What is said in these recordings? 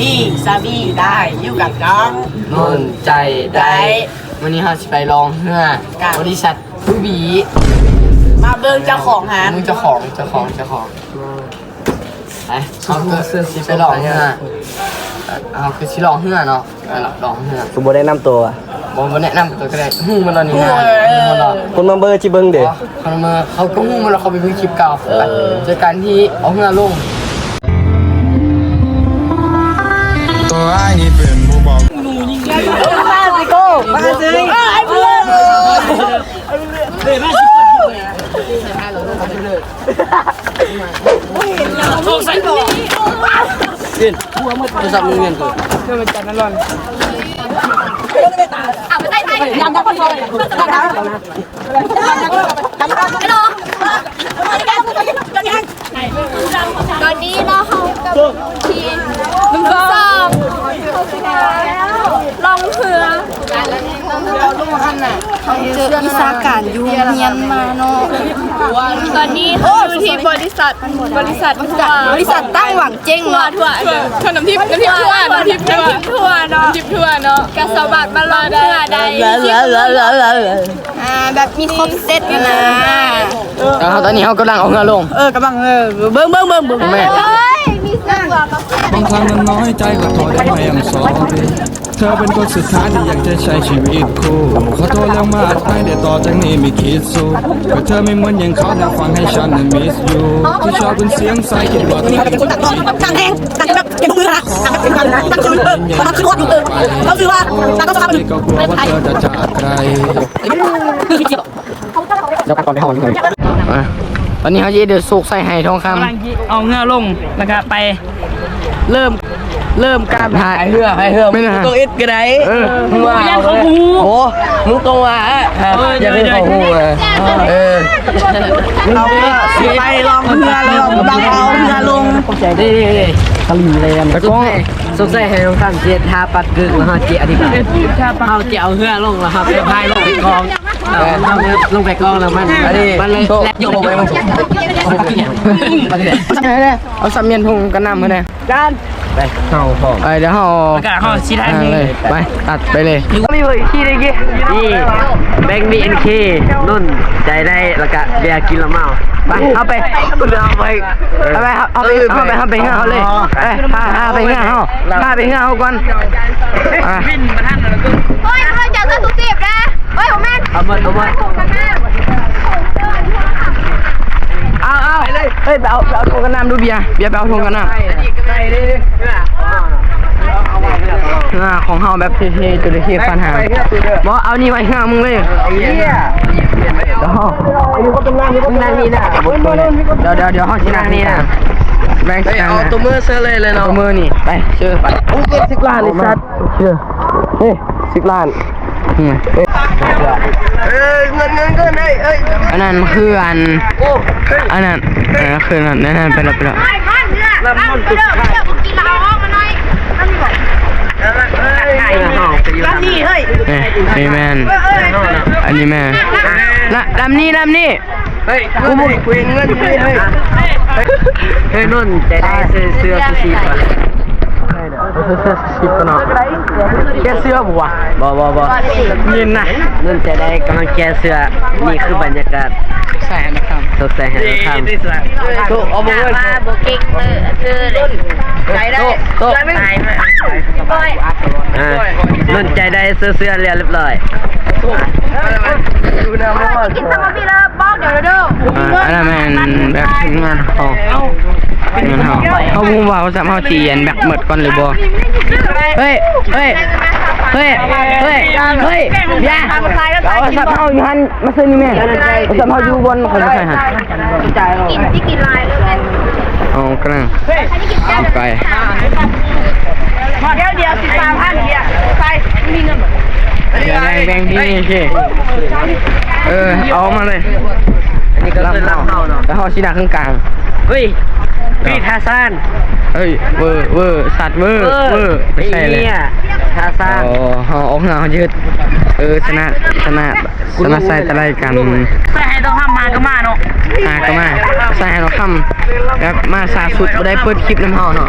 ມີສາມີໄດ້ຢູ່ກັບນ້ອງນົນໃຈໄດ້. ມື້ນີ້ເຮົາຊິໄປລ່ອງເຮືອ ກັບບໍລິສັດ ທູບີ. ມາເບິ່ງເຈົ້າຂອງຮ້ານ ເບິ່ງເຈົ້າຂອງ ເຈົ້າຂອງ ເຈົ້າຂອງ. ໄປ ເຮົາຄືຊິໄປລ່ອງເຮືອ ເຮົາຄືຊິລ່ອງເຮືອເນາະ. ອ່າ ລອງເຮືອ ຄືບໍ່ແນະນຳໂຕຫວະ? ບໍ່ ບໍ່ແນະນຳໂຕກໍໄດ້ ຮູ້ໝົດແລ້ວນີ້ນະ. ເອີ ຮູ້ໝົດແລ້ວ ຄົນມາເບິ່ງຊິເບິ່ງເດ້. ເຂົາມາ ເຂົາກໍຮູ້ໝົດແລ້ວ ເຂົາໄປເບິ່ງຄລິບເກົ່າ. ເອີ ເຈີກັນທີ່ເອົາເຮືອລົງ. ໂຕອ້າຍນີ້ເປັນຜູ້ເວົ້າ ມາຊິໂກ ມາຊິ ເອີ ໄອ້ເພື່ອນ ໂທລະສັບມຶງວຽນເກີນ ຕອນນີ້ເນາະ ເຮົາກັບທີມໜຶ່ງ ສອງ ລ່ອງເຮືອ. ເຮົາເຈີວິຊາການຢູ່ໂຮງຮຽນມາເນາະ. ຕອນນີ້ເຮົາຢູ່ທີ່ບໍລິສັດ ບໍລິສັດ ບໍລິສັດຕັ້ງຫວັງເຈັງເນາະ. ທົ່ວ ທົ່ວ ນ້ຳທິບ ນ້ຳທິບທົ່ວ ນ້ຳທິບທົ່ວ ນ້ຳທິບທົ່ວເນາະ. ກະສາມາດມາລ່ອງເຮືອໄດ້. ອ່າ ແບບມີຄົບເຊັດຢູ່ນະ. ແລ້ວເຮົາ ຕອນນີ້ເຮົາກຳລັງເອົາເຮືອລົງ. ເອີ ກຳລັງ ເອີ ເບິ່ງ ເບິ່ງ ເບິ່ງ ເບິ່ງ ແມ່ນ. ບາງຄັ້ງມັນນ້ອຍໃຈ ຂໍໂທດ I'm sorry ເທືອເປັນຄົນສຸດທ້າຍທີ່ຢາກຈະໃຊ້ຊີວິດຄູ່. ຂໍໂທດແລ້ວມາອະໄພ ແຕ່ຕໍ່ຈາກນີ້ມີຄິດສູ້ ເພາະເທືອໄມ່ເໝືອນຢ່າງເຂົາ ແນວຟັງໃຫ້ສັນ I miss you ທີ່ຊອບເປັນສຽງໃສ ຄິດວ່າເທືອເປັນຄົນຕັດຕໍ່ ຕັງແຮງ ຕັງແບບເປັນມືນະ ຕັງແບບເປັນກັນນະ ຕັງຄືນ ເອີ ຕັງຄືນຮອດຢູ່ ເອີ ເຂົາຊື່ວ່າ ຕັງກໍສະພາບຢູ່ ເພາະວ່າເທືອຈະຈາກໄກ. ດຽວກັນກ່ອນໄປເຮົາ ອ່ະ ຕອນນີ້ເຮົາຊິໄດ້ໂຊກໃສ່ໄຫທອງຄຳ ກຳລັງຊິເອົາເຮືອລົງ ແລ້ວກະໄປເລີ່ມ ເລີ່ມການພາຍເຮືອ ພາຍເຮືອ ແມ່ນຫຍັງ ບໍ່ຕ້ອງເອັດກໍໄດ້. ເອີ ມຶງວ່າ ຢ້ານເຂົາບໍ່ຮູ້ ໂອ້ ມຶງຕ້ອງວ່າ ເອີ ຢ່າໃຫ້ເຂົາຮູ້ນະ ເອີ ເຮົາກໍຊິໄປລ່ອງເຮືອ ແລ້ວກຳລັງເອົາເຮືອລົງ. ເດ້ ຕະລິງແລນ ສົງໄສ ສົງໄສໄຫທອງຄຳຊິເຮັດທ່າປັກກຶກ ແລ້ວເຮົາຊິອະທິບາຍ ເຮົາຊິເອົາເຮືອລົງ ແລ້ວເຮົາຊິພາຍລົງໄປກອງ. ເອີ ເຮົາລົງໄປກອງແລ້ວມັນ ອັນນີ້ ມັນເລີຍ ໂຕ ແລະ ຍົກລົງໄປ ມັນ ເອົາສຳມຽນທຸງກັນນ້ຳເພິ່ນແດ່. ຈານ ໄປ ເຮົາພ້ອມ ໄປ ດຽວເຮົາ ແລ້ວກະເຮົາຊິໄດ້ ອ່າ ເລີຍ ໄປ ຕັດໄປເລີຍ. ມີເວີຍ ຂີ່ໄດ້ກີ້ ນີ້ ແບັງ ບີເອັນເຄ ນົນ ໃຈໄດ້ ແລ້ວກະເບຍກິນລະເມົາ. ໄປ ເຮົາໄປ ເຮົາໄປ ເຮົາໄປ ເຮົາໄປເຮືອເຮົາເລີຍ. ໄປ ພາ ພາໄປເຮືອເຮົາ ພາໄປເຮືອເຮົາກ່ອນ. ອ່າ ໂອ້ຍ ເຮົາຈະໃສ່ຊູຊີບນະ. ເອີຍ ບໍ່ແມ່ນ ເອົາໝົດ ເອົາໝົດ ເອົາ ເອົາ ເອີຍ ໄປເອົາ ໄປເອົາຖົງກັນນ້ຳດູເບຍ ເບຍໄປເອົາຖົງກັນນ້ຳ. ອ່າ ຂອງເຮົາແບບເທ່ໆ ໂຕເທ່ໆ ຟັນຫາງ. ບໍ່ ເອົານີ້ໄວ້ເຮືອມຶງເລີຍ. ດຽວ ມຶງນັ່ງນີ້ນະ ດຽວ ດຽວ ດຽວ ເຮົາຊິນັ່ງນີ້ນະ. ແບ່ງ ເອົາໂຕມືເຊີເລີຍເນາະ ໂຕມືນີ້ ໄປ ເຊີ ໄປ. ໂອ້ ເກີນສິບລ້ານ ໄອ້ສັດ. ເອີ ເອີ ສິບລ້ານ ອືມ ເອີ ເອີ ເງິນ ເງິນ ເງິນ ເອີຍ ເອີຍ ອັນນັ້ນຄືອັນ ໂອ້ ເອີຍ ອັນນັ້ນ ເອີ ຄືອັນນັ້ນ ນັ້ນ ນັ້ນ ໄປແລ້ວ ໄປແລ້ວ ເອີ ນີ້ແມ່ນ ອັນນີ້ແມ່ນ ລະ ລຳນີ້ ລຳນີ້. ເຮີ້ຍ ກູບໍ່ ກູເຫັນເງິນຢູ່ນີ້ ເຮີ້ຍ ເຮີ້ຍ ນົນ ຈະໄດ້ຊື້ເສື້ອຊູຊີບ ເສື້ອຊູຊີບເນາະ ແກະເສື້ອບໍ່ວະ? ບໍ່ ບໍ່ ບໍ່ ຍິນນະ ນົນ ຈະໄດ້ກຳລັງແກະເສື້ອ ນີ້ຄືບັນຍາກາດ ໃສ່ໃຫ້ນະຄຳ ສົດໃສໃຫ້ນະຄຳ ໂຕ ເອົາບໍ່ເງິນ ບໍ່ເກັ່ງເລີຍ ເອີ ໂຕ ໂຕ ອ່າ ນົນ ຈະໄດ້ຊື້ເສື້ອແລ້ວຮຽບຮ້ອຍ. ອ່າ ອັນນັ້ນແມ່ນແບບທີມງານເຮົາ ທີມງານເຮົາ ເຮົາບໍ່ຮູ້ວ່າໂທລະສັບເຮົາຊິອັນແບັກໝົດກ່ອນຫຼືບໍ່. ເຮີ້ຍ ເຮີ້ຍ ເຮີ້ຍ ເຮີ້ຍ ເຮີ້ຍ ຢ່າ ເອົາໂທລະສັບເຮົາຢູ່ຫັ້ນ ມາເຊີນີ້ແມ່ ໂທລະສັບເຮົາຢູ່ບ່ອນຂ້ອຍບໍ່ໃສ່ຫັ້ນ. ກິນ ຊິກິນຫຼາຍເລີຍ ເອົາກະນະ ເອົາໄປ ດຽວ ດຽວ ສິບສາມພັນ ດຽວ ໃສ່ ມີເງິນ ແບ່ງ ແບ່ງ ເອີ ເອົາມາເລີຍ ອັນນີ້ກໍຄືລຳເຮົາເນາະ ແລ້ວເຮົາຊິນັ່ງເຄິ່ງກາງ. ເຮີ້ຍ ເຮີ້ຍ ທາຊານ ເຮີ້ຍ ເວີ ເວີ ສັດເວີ ເວີ ເວີ ບໍ່ໃຊ່ເລີຍ ທາຊານ. ໂອ້ ເຮົາອອກເຮືອເຮົາຈະເຮັດ ເອີ ຊະນະ ຊະນະ ຊະນະໃສ່ຕະໄລກັນ ໃສ່ໄຫທອງຄຳມາກໍມາເນາະ ຫາກໍມາ ໃສ່ໄຫທອງຄຳ ແບບມາຊ້າສຸດບໍ່ໄດ້ເປີດຄລິບນຳເຮົາເນາະ.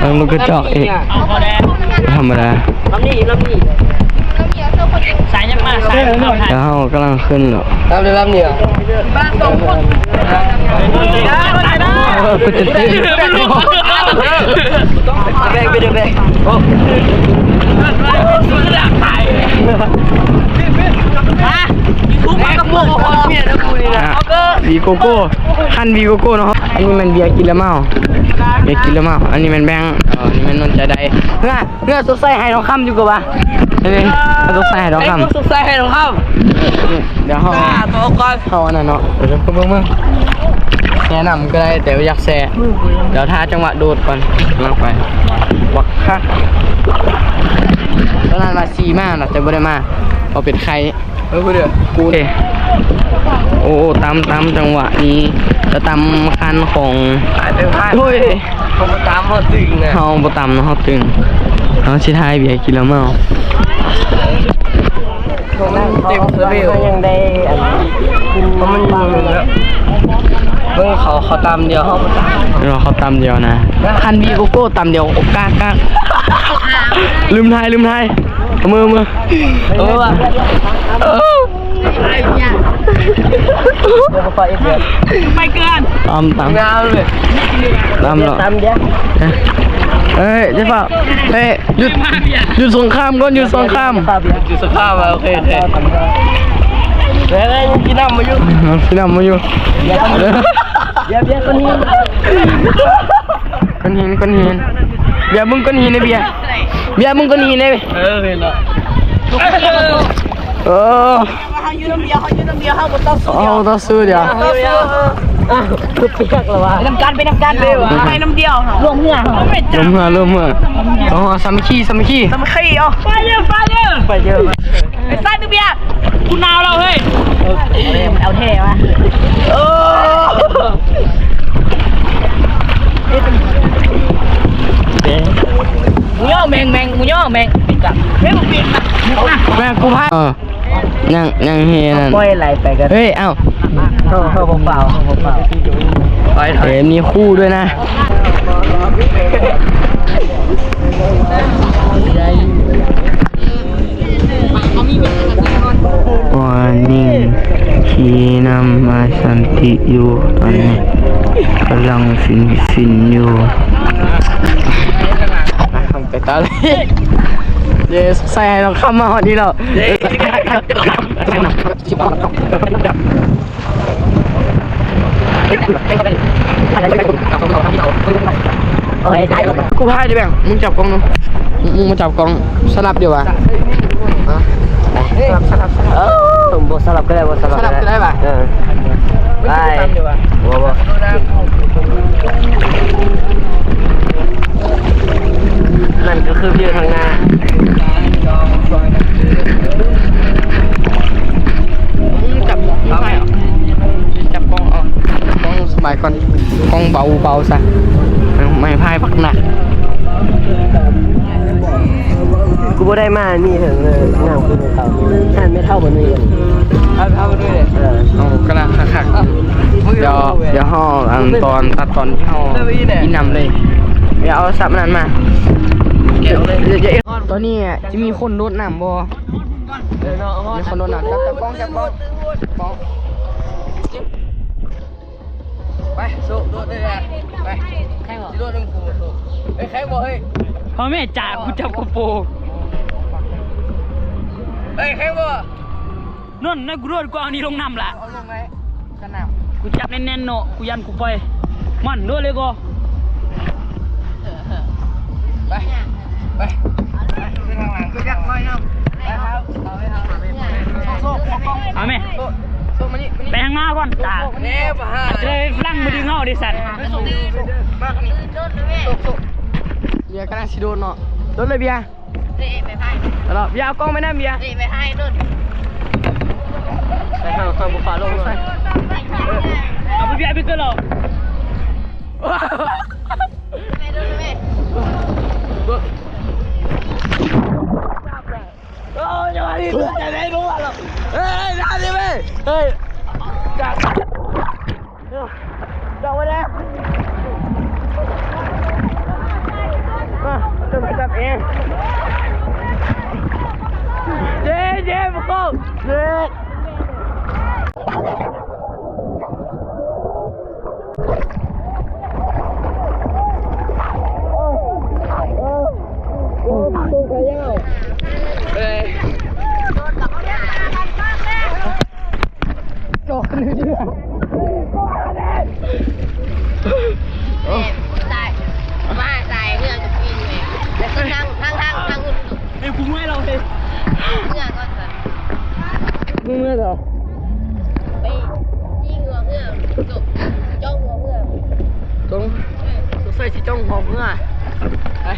ເບິ່ງລູກກະຈອກອີກ ບໍ່ທຳມະດາ. ລຳນີ້ ລຳນີ້ ສາຍຍັງມາ ສາຍຍັງມາ ແລ້ວເຮົາກຳລັງຂຶ້ນເນາະ. ລຳນີ້ ລຳນີ້ ເອີ ເປັນຈັ່ງຊີ້ ແບ່ງ ແບ່ງ ແບ່ງ ໂອ້ ຮະ ຢູທູບມັນກະໂປງ ອ່ະ ວີໂກໂກ້ ຄັນວີໂກໂກ້ເນາະ. ອັນນີ້ແມ່ນເບຍກິນແລ້ວເມົາ ເບຍກິນແລ້ວເມົາ. ອັນນີ້ແມ່ນແບງ ເອີ ອັນນີ້ແມ່ນນົນໃຈໄດ້. ເຮືອ ເຮືອສົດໃສໄຫທອງຄຳຢູ່ກະວ່າ ເອີ ສົດໃສໄຫທອງຄຳ ເອີ ສົດໃສໄຫທອງຄຳ. ດຽວເຮົາ ເຮົາອັນນັ້ນເນາະ ດຽວເບິ່ງ ເບິ່ງ ແຊ່ນ້ຳກະໄດ້ ແຕ່ວ່າຢາກແຊ່ ດຽວຖ້າຈັງຫວະໂດດກ່ອນ ກຳລັງໄປ ບັກຄັກ. ຕອນນັ້ນວ່າຊິມາເນາະ ແຕ່ບໍ່ໄດ້ມາ ເພາະເປັນໄຂ້. ເອີ ກູ ໂອ້ ຕຳ ຕຳ ຈັງຫວະນີ້ກະຕຳຄັນຂອງ ໂອ້ຍ ເຮົາບໍ່ຕຳ ເຮົາຕຶງນະ ເຮົາບໍ່ຕຳ ເຮົາຕຶງ. ເຮົາຊິຖ່າຍເບຍກິນແລ້ວເມົາ ເຕັມເຊີເວວ ຍັງໄດ້ອັນ ເພາະມັນຢູ່ເນາະ. ເບິ່ງເຂົາ ເຂົາຕຳດຽວ ເຮົາບໍ່ຕຳ ເອີ ເຂົາຕຳດຽວນະ. ຄັນວີໂກໂກ້ຕຳດຽວ ໂອກາກາກ ລືມຖ່າຍ ລືມຖ່າຍ. ເອົາມື ເອົາມື ເອີ ໄປເກີນ ຕຳ ຕຳ ງາມເລີຍ ຕຳເນາະ ຕຳເດ. ເອີຍ ຢ່າຟ້າວ ເອີຍ ຢຸດ ຢຸດສົງຄາມກ່ອນ ຢຸດສົງຄາມ ຢຸດສົງຄາມ. ໂອເຄ ໂອເຄ ເອີຍ ກິນນ້ຳມາຢູ່ ກິນນ້ຳມາຢູ່. ເບຍ ເບຍ ກ້ອນຫີນ ກ້ອນຫີນ ກ້ອນຫີນ. ເບຍ ມຶງກ້ອນຫີນເດ້ ເບຍ ເບຍ ມຶງກ້ອນຫີນເດ້. ເອີ ເຫັນແລ້ວ ເອີ ເຮົາຢູ່ນຳດຽວ ເຮົາຢູ່ນຳດຽວ ເຮົາບໍ່ຕໍ່ສູ້ ເຮົາບໍ່ຕໍ່ສູ້ດຽວ ເຮົາບໍ່ຕໍ່ສູ້. ຄືປຽກແລ້ວວະ ໄປນຳກັນ ໄປນຳກັນ ໄປນຳດຽວ ລວມເຮືອ ລວມເຮືອ ລວມເຮືອ. ໂອ້ ສາມັກຄີ ສາມັກຄີ ສາມັກຄີ. ໂອ້ ໄປເດີ ໄປເດີ ໄປເດີ. ໄອ້ສັດ ເບຍ ກູໜາວແລ້ວເຮີ້ຍ. ເອີ ເອົາແທ້ວະ. ເອີ ໝູຍໍ້ແມງ ແມງ ໝູຍໍ້ແມງ ແມງກູພາຍ. ເອີ ຍັງ ຍັງເຮນັ້ນ ປ່ອຍໄຫຼໄປກັນ. ເຮີ້ຍ ເອົ້າ ເຮົາ ເຮົາບໍ່ຟ້າວ ເຮົາບໍ່ຟ້າວ. ເອີ ມີຄູ່ດ້ວຍນະ. ຕອນນີ້ຂີ່ນຳອ້າຍສັນຕິຢູ່ ຕອນນີ້ກຳລັງຟິນໆຢູ່. ເຢ້ ໃສ່ໃຫ້ທອງຄຳມາຮອດນີ້ແລ້ວ. ກູພາຍເດ້ແບງ ມຶງຈັບກ້ອງດູ ມຶງມາຈັບກ້ອງ ສະຫຼັບເດວະ. ເອີ ບໍ່ສະຫຼັບກະໄດ້ ບໍ່ສະຫຼັບກະໄດ້ ສະຫຼັບກະໄດ້ຫວາ? ເອີ ໄປ ບໍ່ ບໍ່ ນັ້ນກະຄືວິວທາງໜ້າ. ຈັບກ້ອງ ເອົາກ້ອງສະບາຍກ່ອນ ກ້ອງເບົາ ເບົາຊະ ໄມ້ພາຍບັກໜັກ. ກູບໍ່ໄດ້ມານີ້ເຖິງເລີຍ ງາມຄືແມ່ເຖົ້າ ແມ່ເຖົ້າບໍ່ມີ. ເອົາກະນະຄັກໆ ດຽວ ດຽວເຮົາອັນຕອນຕັດຕອນທີ່ເຮົາກິນນ້ຳເລີຍ. ດຽວເອົາສັບອັນນັ້ນມາ ຕອນນີ້ຈະມີຄົນໂດດນ້ຳບໍ່? ມີຄົນໂດດນ້ຳ ຈັບ ຈັບກ້ອງ ຈັບກ້ອງ ຈັບກ້ອງ. ໄປ ໂຊະ ໂດດເລີຍ ໄປ ແຂ່ງບໍ່ ຊິໂດດນຳກູ ໂຊະ ເຮີ້ຍ ແຂ່ງບໍ່ ເຮີ້ຍ ພໍ່ແມ່ຈາກ ກູຈັບໂກໂປ ເຮີ້ຍ ແຂ່ງບໍ່ ນົນ ໃນກູໂດດ ກູເອົານີ້ລົງນ້ຳລະ ເອົາລົງໄວ້ ສະໜາມ ກູຈັບແໜ້ນໆ ເນາະ ກູຢ້ານກູປ່ອຍ ມັນໂດດເລີຍກໍ ໄປ ໄປ ໄປ ຂຶ້ນທາງຫຼັງ ຄືຢາກລອຍນ້ຳ ໄປ ເອົາ ເອົາ ເອົາ ເອົາ ໂຊະ ໂຊະ ເອົາແມ່ ໂຊະ ໂຊະ ມານີ້ ມານີ້ ໄປທາງໜ້າກ່ອນ ຕາ ໂຊະ ໂຊະ ມານີ້ ເອີ ບໍ່ຫາ ຈະໄດ້ຝຣັ່ງມາດຶງເຮົາເດ້ຊັ້ນ ໂຊະ ໂຊະ ມານີ້ ໂຊະ ໂຊະ ເບຍກຳລັງຊິໂດດເນາະ ໂດດເລີຍເບຍ ເດ ໄປພາຍ ເອົາເບຍ ເອົາກ້ອງໄປນຳເບຍ ເດ ໄປພາຍ ໂດດ ໄປ ຂ້ອຍ ຂ້ອຍບໍ່ຟ້າວລົງ ເອີ ເອົາເບຍ ເອົາເບຍ ເກີດແລ້ວ ເອີ ຕາຍ ມາຕາຍເຮືອກັບກິນເລີຍ ແຕ່ຄືທາງ ທາງ ທາງ ທາງອື່ນ ເອີ ກູເມື່ອຍແລ້ວເຮີ້ຍ ເມືອກ່ອນ ມຶງເມື່ອຍແລ້ວ ໄປຈີ່ຫົວເຮືອ ຈົບ ຈ້ອງຫົວເຮືອ ຈ້ອງ ເອີ ສົງໄສຊິຈ້ອງຫົວເຮືອ ໄປ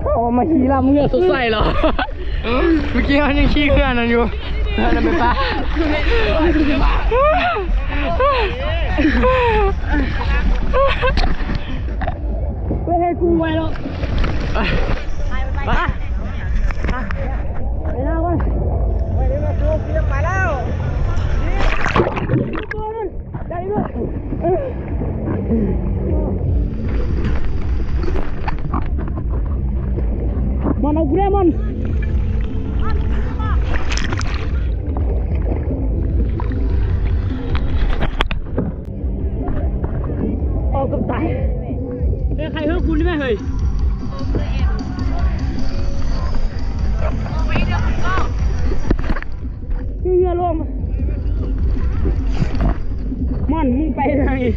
ເອົາມາຂີ່ລຳເຮືອສົງໄສເນາະ ເມື່ອກີ້ເຮົາຍັງຂີ່ເຮືອນັ້ນຢູ່ ເຮືອນັ້ນໄປປະ ເຮີ້ຍ ກູໄວແລ້ວ ໄປ ໄປ ໄປ ໄປລາວກ່ອນ ໄປແລ້ວ ໄດ້ດ້ວຍ ມັນເອົາກູແດ່ມັນ ອອກກັບຕາຍ ເຮີ້ຍ ໃຄເຮີ້ຍ ກູນີ້ແມ່ເຮີ້ຍ ເຮືອລົງ ມັນ ມຶງໄປທາງນີ້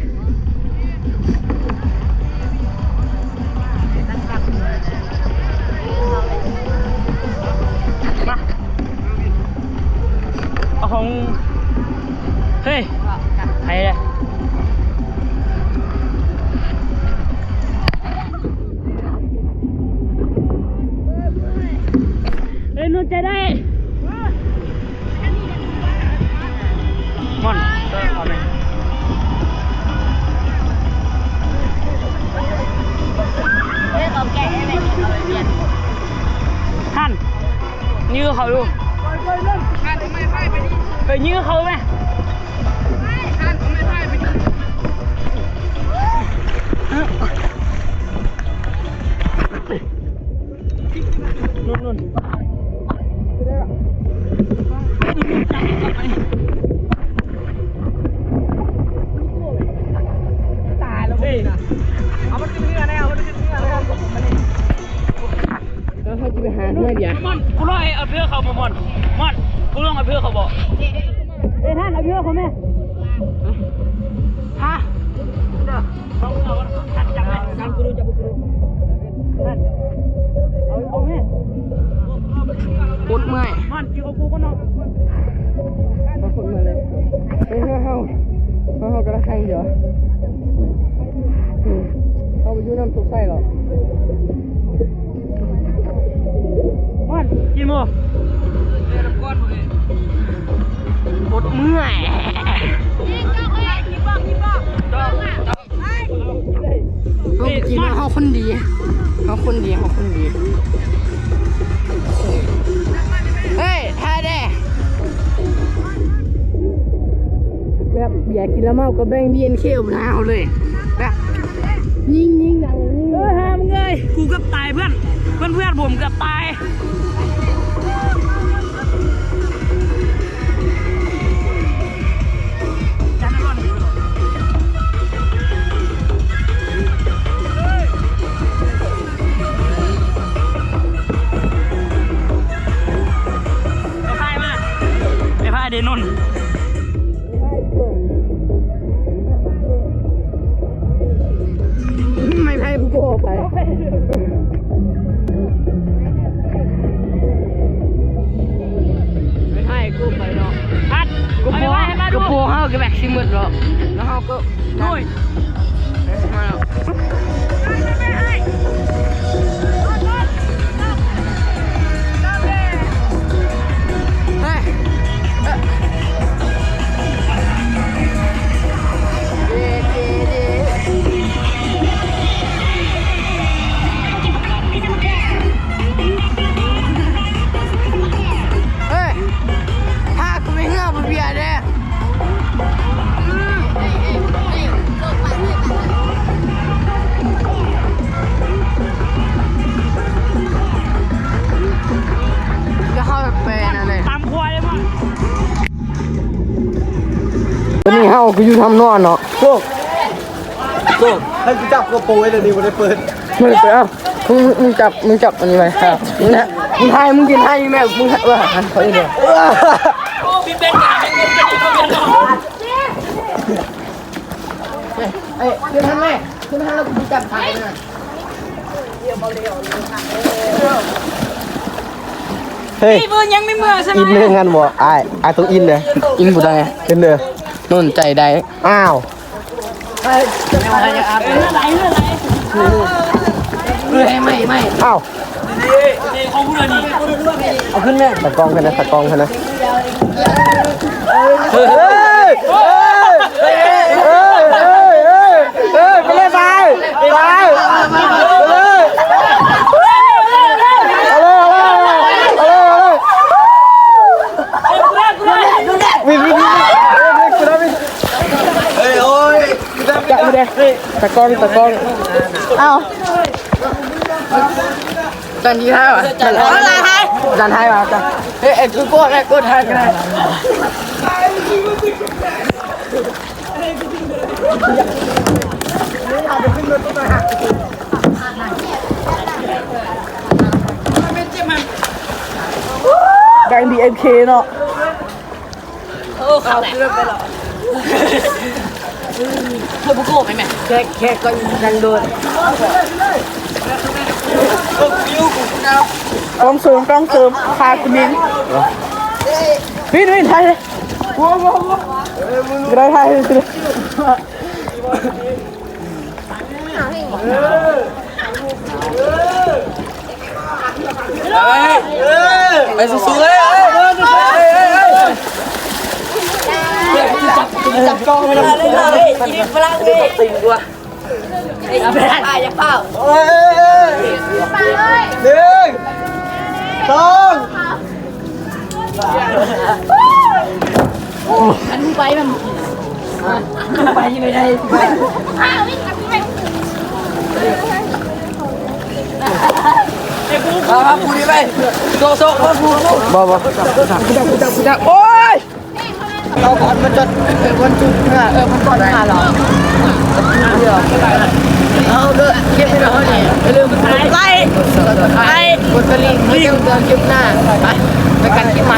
ມາ ເອົາຂອງ ເຮີ້ຍ ໃຜເດ້ ເຮີ້ຍ ນົນໃຈໄດ້ ມ່ອນ ເອີ ເອົາເລີຍ ເອີ ເອົາແກະໃຫ້ແມ່ກິນ ເອົາໄປປ່ຽນ ຫັ້ນ ຢື້ເຂົາຢູ່ ຫັ້ນ ເອີ ຢື້ເຂົາແມ່ ຫັ້ນ ນຸ່ນໆ ຕາຍແລ້ວ ເອີ ເອົາມັນຂຶ້ນເຮືອແນ່ ເອົາມັນຂຶ້ນເຮືອແນ່ ເອີ ເຮົາຈະໄປຫາຫ້ວຍເບຍ ມັນ ກູລອງເອົາເຮືອເຂົາບໍ່ ມັນ ມັນ ກູລອງເອົາເຮືອເຂົາບໍ່ ເອີ ທ່ານ ເອົາເຮືອເຂົາແມ່ ຮະ ເດີ ຈັບ ຈັບ ຈັບ ກູ ຈັບ ກູ ເອົາ ເອົາແມ່ ປົດເມື່ອຍ ມັນ ກິນເອົາກູກ່ອນເນາະ ເຮົາຄົນເມື່ອຍເລີຍ ເຮີ້ຍ ເຮືອເຮົາ ເຮືອເຮົາກຳລັງແຂ່ງຢູ່ ເຮົາໄປຢູ່ນຳສົງໄສເນາະ ມັນ ກິນບໍ່ ປົດເມື່ອຍ ເຮົາກິນ ເຮົາຄົນດີ ເຮົາຄົນດີ ເຮົາຄົນດີ ເຮີ້ຍ ຖ່າຍແດ່ ແບບເບຍກິນແລ້ວເມົາກໍແບ່ງ ບີເອັນເຄ ເອົາເລີຍ ແບບຍິງ ຍິງ ເອີ ຫາມຶງເອີຍ ກູເກືອບຕາຍເພື່ອນ ເພື່ອນ ເພື່ອນຜົມເກືອບຕາຍ. ຈານອາລອນ ໄປ ໄປຖ່າຍກູໄປເນາະ ອັດ ກູໂປ ກູໂປເຮົາກໍແບກຊິໝົດເນາະ ແລ້ວເຮົາກໍ ໂອ້ຍ ມາແລ້ວ. ເຮີ້ຍ ພາກູໄປເຮືອບໍ່ເບຍເດ້. ດຽວເຮົາໄປນັ້ນເລີຍ ຕາມຄວາຍເລີຍ. ຕອນນີ້ເຮົາກໍຢູ່ຖ້ຳນອນເນາະ ໂຊກ ໂຊກ ໃຫ້ກູຈັບໂກໂປໄວ້ເດີ ນີ້ບໍ່ໄດ້ເປີດ ເປີດ ເປີດ ເອົາ ມຶງ ມຶງຈັບ ມຶງຈັບອັນນີ້ໄວ້ ມຶງນະ ມຶງຖ່າຍ ມຶງຢືນຖ່າຍຢູ່ແມ່ ມຶງ ເອີ ຫັນເຂົາເດີ ເອີຍ ເດີນຫັ້ນແມ່ ເດີນຫັ້ນແລ້ວກູຊິຈັບຖ່າຍນະ. ເຮີ້ຍ ອີ່ເບິ່ງຍັງມີເມືອໃຊ່ໄໝ ອິນເລື່ອງງານບໍ່? ອ້າຍ ອ້າຍຕ້ອງອິນເດີ ອິນຜູ້ໃດ? ອິນເດີ ໂນນໃຈໄດ້ ອ້າວ. ເອົາ ເອົາຂຶ້ນແມ່ ຕາກ້ອງຂຶ້ນນະ ຕາກ້ອງຂຶ້ນນະ ເຮີ້ຍ ເຮີ້ຍ ເຮີ້ຍ ໄປເລີຍ ໄປ ໄປ ເອົາເລີຍ ເອົາເລີຍ ເອົາເລີຍ ເອົາເລີຍ ເອົາເລີຍ ເອົາເລີຍ ວິນ ວິນ ວິນ ເຮີ້ຍ ໂອ້ຍ ຈັບມາເດ້ ຕາກ້ອງ ຕາກ້ອງ ເອົ້າ ຈານທີ່ຫ້າຫວາ? ຈານ ເອົາ ຈານທ້າຍ ຈານທ້າຍຫວາ? ເອີ ເອີ ກູກົດ ກູກົດທ້າຍກໍໄດ້. ແບງ ບີເອັມເຄ ເນາະ. ໂອ້ ເຂົາເກືອບໄປແລ້ວ ເຮີ້ຍ ບໍ່ໂກງໄປແມ່ ແຂກ ແຂກກໍຍັງໂດນ ກ້ອງເສີມ ກ້ອງເສີມ ພາຄຸນມິນ ວິນ ວິນ ຖ່າຍເລີຍ ກໍໄດ້ ຖ່າຍເລີຍ. ໄປ ສູ້ໆ ເອີຍ ຈັບ ຈັບກ້ອງໄວ້ນຳ ຕິງກວ່າ ເອົາໄປ ຢ່າຟ້າວ ເອີຍ ໜຶ່ງ ສອງ. ຄັນໄປມັນ ໄປໄປໄດ້ ເອົາ ເອົາ ຜູ້ນີ້ໄປ ໂຊກ ໂຊກ ໂຊກ ຜູ້ ຜູ້ ບໍ່ ບໍ່ ໂອ້ຍ ເອົາ ເອົາ ມັນຈອດ ເອີ ມັນຈຸດ ເອີ ມັນກ່ອນ ເອົາ ເອົາ ເກັບໄວ້ເຮົານີ້ ຢ່າລືມ ໄລ ກົດໄລ ກົດກະດິ່ງ ເພື່ອຈະໄດ້ບໍ່ເຈີກັນຄລິບໜ້າ ໄປ ໄປກັນຄລິບໃໝ